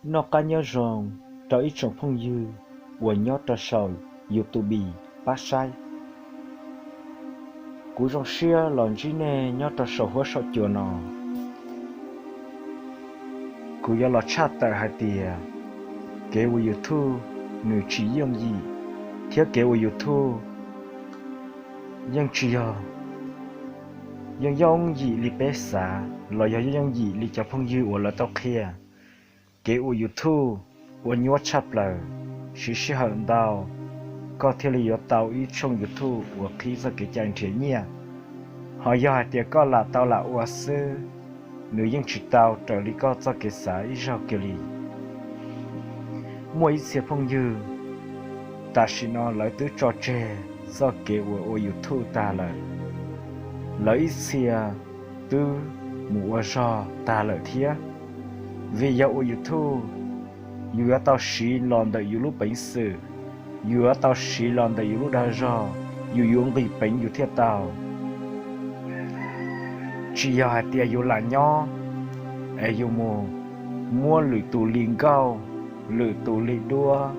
Noj qab nyob zoo rau ib tsoom phooj ywg uas nyob rau saum YouTube pab saib. Kuv zoo siab los ntsib nej nyob rau saum huab saum cua no. Kuv yuav los tshaj tawm hais tias kev ua YouTube nws tsis yooj yim, thiab kev ua YouTube yeej tsis yog, yeej yooj yim li peb xav los yog yooj yim li cov phooj ywg uas lawv tau qhia. Kev ua YouTube ua nyuaj tshaj plaws, siv sij hawm ntau koj thiaj li yuav tau ib tshooj YouTube uas qhib txoj kev cai nrhiav nyiaj. Ho yog hais tias koj lam tau lam ua xwb, nws yeej tsis tau raws li koj txoj kev xav ib zaug kiag li. Muaj ib txhia phooj ywg tam sim no lawv twb tso tseg txoj kev uas ua YouTube tag lawm. Lawv ib txhia twb mus ua zog tag lawm thiab. Vim yog ua YouTube, yus yuav tau siv los ntawm yus lub peev xwm, yus yuav tau siv los ntawm yus lub dag zog, yus yuav nqis peev yus thiaj tau. Tsis yog hais tias yus lam nyob es yus mus muab lwm tus li nkauj, lwm tus li duab,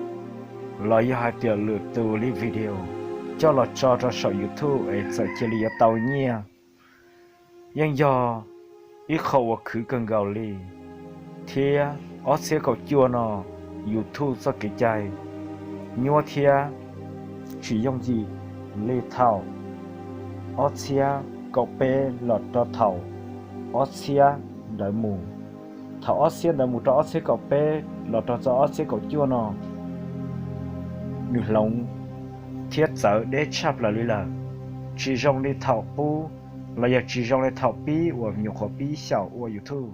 los yog hais tias lwm tus li video coj los tso rau saum YouTube es txawm cia li yuav tau nyiaj. Yeej yog ib qho uas khwv kawg nkaus li, thiab ob txhiab kaum cuaj no YouTube txoj kev cai nyuaj thiab tsis yooj yim li thaum ob txhiab kaum peb los rau thaum ob txhiab ntawd mus. Thaum ob txhiab ntawd mus rau ob txhiab kaum peb los rau txog ob txhiab kaum cuaj no, nws hloov thiab txawv deb tshaj plaws li lawm. Tsis zoo li thaum qub, los yog tsis zoo li thaum pib uas nyuam qhuav pib xyaum ua YouTube.